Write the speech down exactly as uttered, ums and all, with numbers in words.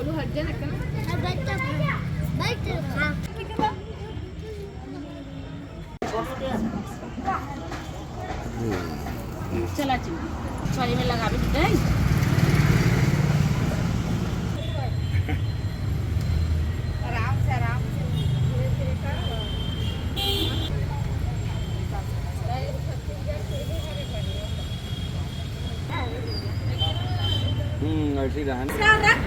तू हट जा ना, बैठ जा, बैठ जा। चला चिंकी, चली में लगाबे तो दे। आराम से, आराम से, धीरे धीरे कर। हम्म, ऐसी रहन। रख